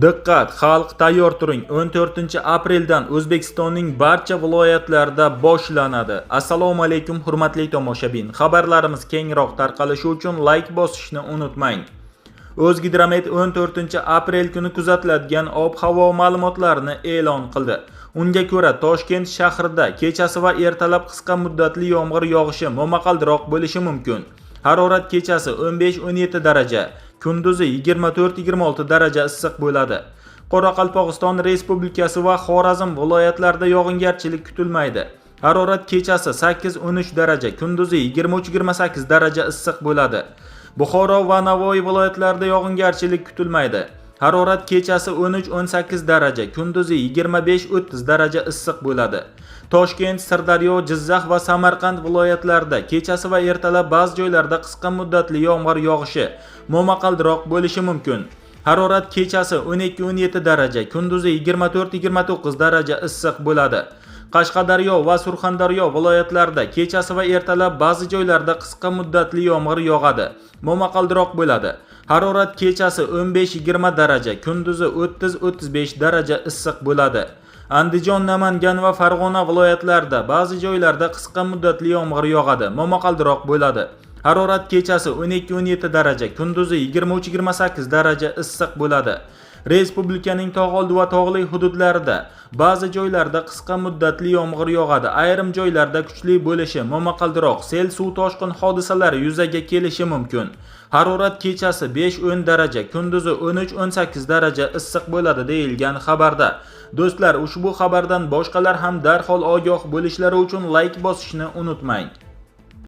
Diqqat, xalq, tayyor turing. 14-apreldan O'zbekistonning barcha viloyatlarida boshlanadi. Assalomu alaykum, hurmatli tomoshabin. Xabarlarimiz kengroq tarqalishi uchun like bosishni unutmang. O'zgidromet 14-aprel kuni kuzatiladigan ob-havo ma'lumotlarini e'lon qildi. Unga ko'ra, Toshkent shahrida kechasi va ertalab qisqa muddatli yomg'ir yog'ishi, momaqaldiroq bo'lishi mumkin. Harorat kechasi 15-17 daraja, kunduzi 24-26 daraja issiq bo'ladi. Qoraqalpog'iston Respublikasi va Xorazm viloyatlarida yog'ingarchilik kutilmaydi. Harorat kechasi 8-13 daraja, kunduzi 23-28 daraja issiq bo'ladi. Buxoro va Navoiy viloyatlarida yog'ingarchilik kutilmaydi. Harorat kechasi 13-18 daraja, kunduzi 25-30 daraja issiq bo'ladi. Toshkent, Sirdaryo, Jizzax va Samarqand viloyatlarida kechasi va ertalab ba'zi joylarda qisqa muddatli yomg'ir yog'ishi, momaqaldiroq bo'lishi mumkin. Harorat kechasi 12-17 daraja, kunduzi 24-29 daraja issiq bo'ladi. Qashqadaryo va Surxondaryo viloyatlarida kechasi va ertalab ba'zi joylarda qisqa muddatli yomg'ir yog'adi, momaqaldiroq bo'ladi. Harorat kechasi 15-20 daraja, kunduzi 30-35 daraja issiq bo'ladi. Andijon, Namangan va Farg'ona viloyatlarida ba'zi joylarda qisqa muddatli yomg'ir yog'adi, momaqaldiroq bo'ladi. Harorat kechasi 12-17 daraja, kunduzi 23-28 daraja issiq bo'ladi. Respublikaning tog' oldi va tog'li hududlarida ba'zi joylarda qisqa muddatli yomg'ir yog'adi. Ayrim joylarda kuchli bo'lishi, momaqaldiroq, sel, suv toshqin hodisalari yuzaga kelishi mumkin. Harorat kechasi 5-10 daraja, kunduzi 13-18 daraja issiq bo'ladi, deyilgan xabarda. Do'stlar, ushbu xabardan boshqalar ham darhol ogoh bo'lishlari uchun like bosishni unutmang.